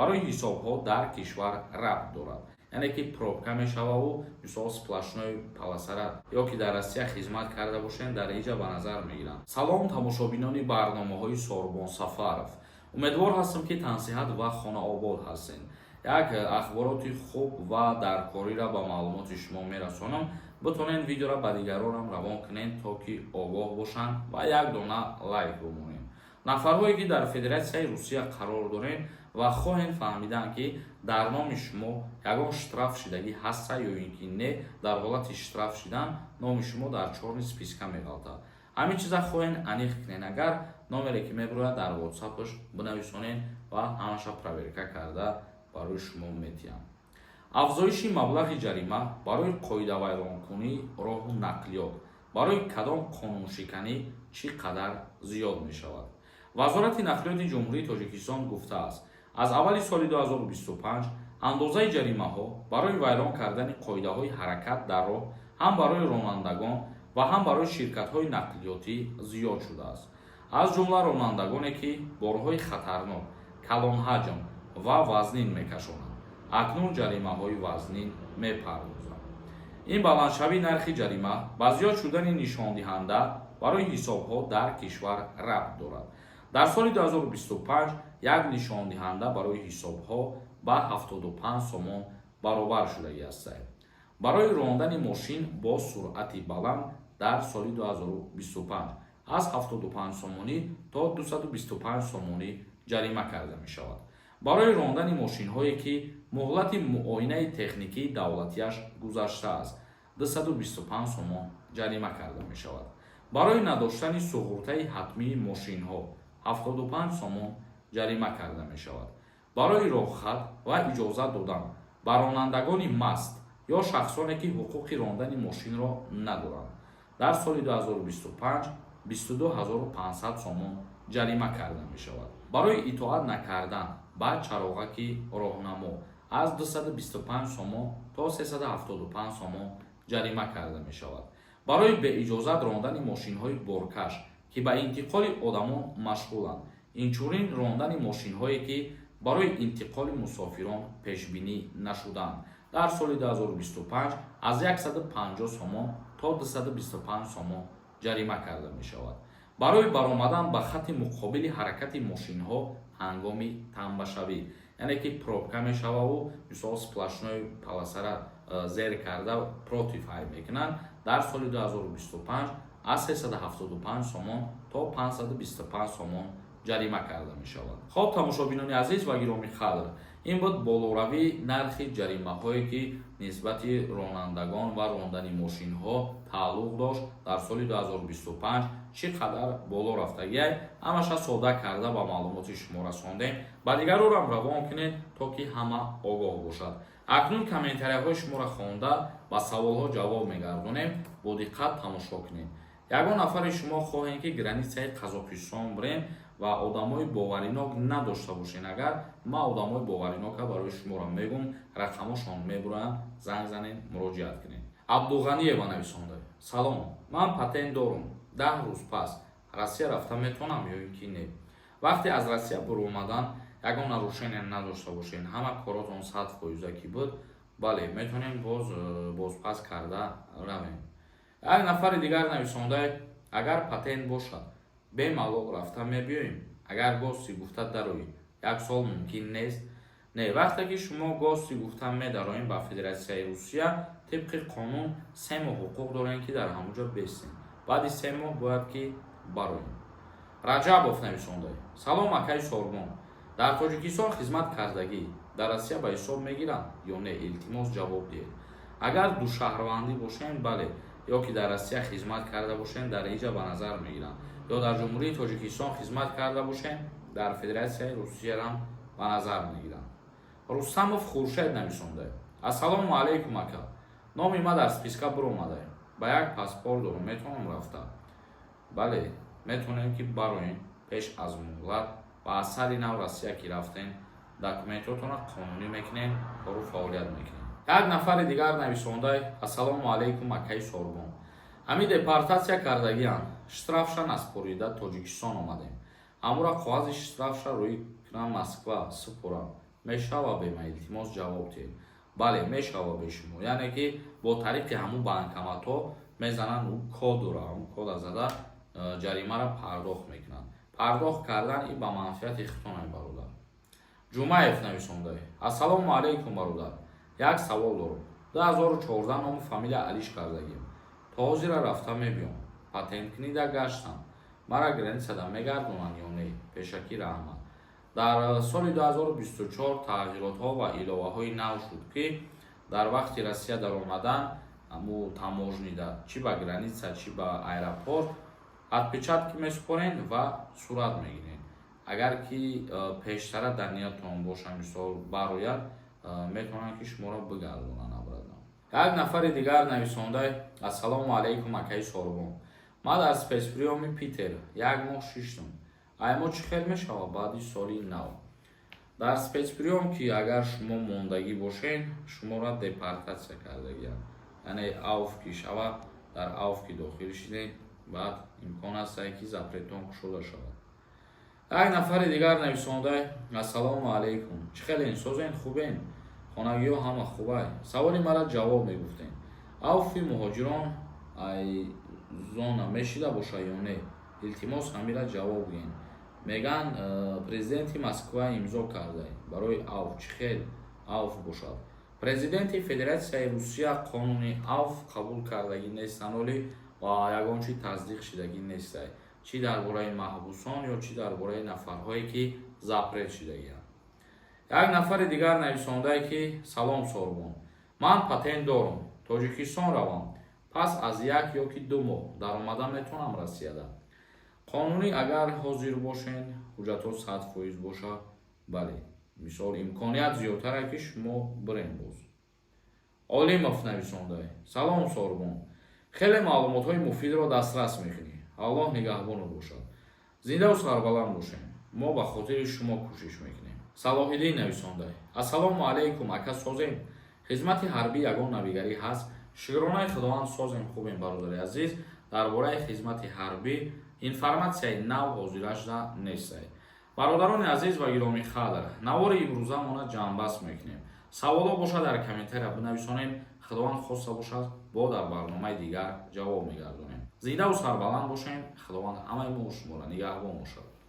Барои ҳисобҳо дар кишвар рабт дорад, яъне ки пробка мешававу мисол сплошной полоса ра ё ки дар Россия хизмат карда бошед, дар иҷа ба назар мегиранд. Салом, тамошобинони барномаҳои Сорбон Сафаров. Умедвор ҳастам, ки тансиҳат ва хонаобод ҳастед. Як ахбороти хуб ва даркориро ба маълумоти шумо мерасонам. Битонед видеоро ба дигаронам равон кунед, то ки огоҳ бошанд, ва як дона лайк бимонед. Нафарҳое, ки дар Федератсияи Русия қарор доред ва хоҳед фаҳмидан, ки дар номи шумо ягон штраф шидагӣ ҳаста ё ин ки не, дар ҳолати штраф шидан номи шумо дар чёрный списка меғалтад, ҳамин чиза хоҳед аниқ кунед, агар номере ки мебирояд, дар Ватсапаш бинависонед ва ҳамаша проверка карда барои шумо метиҳам. Афзоиши маблағи ҷарима барои қоидавайронкунии роҳу нақлиёт барои кадом қонуншиканӣ чӣ қадар зиёд мешавад? Вазорати нақлиёти Ҷумҳурии Тоҷикистон гуфтааст, аз аввали соли 2025 андозаи ҷаримаҳо барои вайрон кардани қоидаҳои ҳаракат дар роҳ ҳам барои ронандагон ва ҳам барои ширкатҳои нақлиётӣ зиёд шудааст. Аз ҷумла ронандагоне, ки борҳои хатарнок, калонҳаҷм ва вазнин мекашонанд, акнун ҷаримаҳои вазнин мепардозанд. Ин баландшавии нархи ҷарима ба зиёд шудани нишондиҳанда барои ҳисобҳо дар кишвар рабт дорад. Дар соли 2025 як нишондиҳанда барои ҳисобҳо ба 75 сомон баробар шудагӣ аст. Барои рондани мошин бо суръати баланд дар соли 2025 аз 75 сомонӣ то 225 сомонӣ ҷарима карда мешавад. Барои рондани мошинҳое, ки муҳлати муоинаи техникии давлатиаш гузаштааст, 225 сомон ҷарима карда мешавад. Барои надоштани суғуртаи ҳатмии мошинҳо 75 сомон ҷарима карда мешавад. Барои роҳхат ва иҷозат додан ба ронандагони маст ё шахсоне, ки ҳуқуқи рондани мошинро надоранд, дар соли 2025 22 500 сомон ҷарима карда мешавад. Барои итоат накардан ба чароғаки роҳнамо аз 225 сомон то 375 сомон ҷарима карда мешавад. Барои беиҷозат рондани мошинҳои боркаш, ки ба интиқоли одамон машғуланд, инчунин рондани мошинҳое, ки барои интиқоли мусофирон пешбинӣ нашудаанд, дар соли 2025 аз 150 сомон то 225 сомон ҷарима карда мешавад. Барои баромадан ба хатти муқобили ҳаракати мошинҳо ҳангоми тамбашавӣ, яъне ки пробка мешававу мисол сплошной полоса ра зер карда против ҳай мекунанд, дар соли 2025 аз 375 сомон то 525 сомон ҷарима карда мешавад. Хоб, тамошобинони азиз ва гиромӣ қадр, ин буд болоравии нархи ҷаримаҳое, ки нисбати ронандагон ва рондани мошинҳо тааллуқ дошт, дар соли 2025 чӣ қадар боло рафтагиай. Ҳамаша сода карда ба маълумоти шумо расондем. Ба дигарорам равон кунед, то ки ҳама огоҳ бошад. Акнун комментарияҳои шуморо хонда, ба саволҳо ҷавоб мегардонем. Бо диққат тамошо кунед. Ягон нафари шумо хоҳем, ки граница и Қазоқистон бирем ва одамои боваринок надошта бошен, агар ман одамои боваринока барои шуморо мегӯм, рақамошон мебуроянд, занг занед, муроҷиат кунед. Абдуғаниева нависонда: «Салом, ман патент дорум, 10 рӯз пас Россия рафта метавонам ё ин ки не?» Вақте аз Россия буромадан ягон нарушение надошта бошед, ҳама коротон 100 фоиза ки буд, бале, метавонем боз бозпас карда равем. Як нафари дигар нависонда: «Агар патент бошад, бемалол рафта мебиёем. Агар гости гуфта дароӣ, як сол мумкин нест?» Не, вақте ки шумо гости гуфта медароем ба Федератсияи Русия, тибқи қонун 3 моҳ ҳуқуқ дорем, ки дар ҳамонҷо бестем. Баъди 3 моҳ бояд ки бароем. Раҷабов нависонда: «Салом, акаи Сорбон, дар Тоҷикистон хизмат кардагӣ дар Россия ба ҳисоб мегиранд ё не? Илтимос, ҷавоб диҳед». Агар душаҳрвандӣ бошем, бале, ё ки дар Россия хизмат карда бошем, дар иҷа ба назар мегиранд, ё дар Ҷумҳурии Тоҷикистон хизмат карда бошем, дар Федератсияи Русиярам ба назар мегиранд. Рустамов Хуршед нависонда: «Ассалому алайкум, ака, номи ма дар списка биромада, ба як паспорт дорум, метавонам рафта?» Бале, метавонем, ки бароем пеш аз муҳлат ва аз сари нав Россия ки рафтем, документотонро қонунӣ мекунем, кору фаъолият мекунем. Як нафари дигар нависонда: «Ассалому алайкум, акаи Сорбон, ҳамин депортатсия кардагианд, штрафша наспорида Тоҷикистон омадем, ҳамура коғази штрафша рӯи кунам, Москва супорам». Мешава бе ма? Илтимос, ҷавоб диҳед. Бале, мешава бе шумо, яъне ки бо тариқи ҳамун банкоматҳо мезананд, ӯ код дора, ҳамун кода зада ҷаримаро пардохт мекунанд. Пардохт кардан и ба манфиати худтонай, бародар. Ҷумаев нависонда: «Ассалому алайкум, бародар, як савол дорам. 2014 ному фамилия алиш кардагим, то ҳозира рафта мебиём, патенткунида гаштам. Мара границада мегардонанд ё не? Пешакӣ раҳмат». Дар соли 2024 тағйиротҳо ва иловаҳои нав шуд, ки дар вақти Россия даромадан, ҳаму таможнида, чӣ ба граница, чӣ ба аэропорт, отпечатки месупорен ва сурат мегирен. Агар ки пештара дар ниятон боша, мисол, барояд, метавонанд, ки шуморо бигардонанд обратно. Як нафари дигар нависонда: «Ассалому алайкум, акаи Сорбон, ман дар спецприёми Питер як моҳ шиштам. Ай мо чӣ хел мешавад баъди соли нав?» Дар спецприём ки агар шумо мондагӣ бошен, шуморо депортатсия кардагианд, яъне АУФ ки шавад, дар АУФ ки дохил шидед, баъд имкон ҳастае, ки запретон кушода шавад. Як нафари дигар нависонда: «Ассалому алайкум, чӣ хелен, созен, хубен, хонагиҳо ҳама хубай? Саволи мара ҷавоб мегуфтем. АУФи муҳоҷирон ай зона мешида боша ё не? Илтимос, ҳамира ҷавоб гӯен. Меган, президенти Москва имзо карда барои АУФ, чӣ хел АУФ бошад?» Президенти Федератсияи Русия қонуни АУФ қабул кардагӣ нестанд ҳолӣ ва ягон чи тасдиқ шидагӣ нестай, чӣ дар бораи маҳбусон ё чӣ дар бораи нафарҳое, ки запрет шидагианд. Як нафари дигар нависондае, ки: «Салом, Сорбон, ман патент дорам, Тоҷикистон равам, пас аз 1 ё ки 2 моҳ даромада метавонам Россияда қонунӣ?» Агар ҳозир бошен, ҳуҷҷатҳо 100% боша, бале, мисол, имконият зиёдтаре, ки шумо бирен боз. Олимов нависондае: «Салом, Сорбон, хеле маълумотҳои муфидро дастрас мекунӣ, Аллоҳ нигаҳбонот бошад, зиндаву сарбаланд бошем, мо ба хотири шумо кӯшиш мекунем». Салоҳиддин нависондае: «Ассалому алайкум, ака, созем? Хизмати ҳарбӣ ягон навигарӣ ҳаст?» Шукронаи Худованд, созем, хубем, бародари азиз. Дар бораи хизмати ҳарбӣ информатсияи нав ҳозирашда нестай. Бародарони азиз ва гиромӣ қадр, навори имрӯзамона ҷамъбаст мекунем. Саволо бошад, дар комментария бинависонем. Худованд хоста бошад, бо дар барномаи дигар ҷавоб мегардонем. Зиндаву сарбаланд бошем, Худованд ҳамаи мо шуморо нигаҳбон бошад.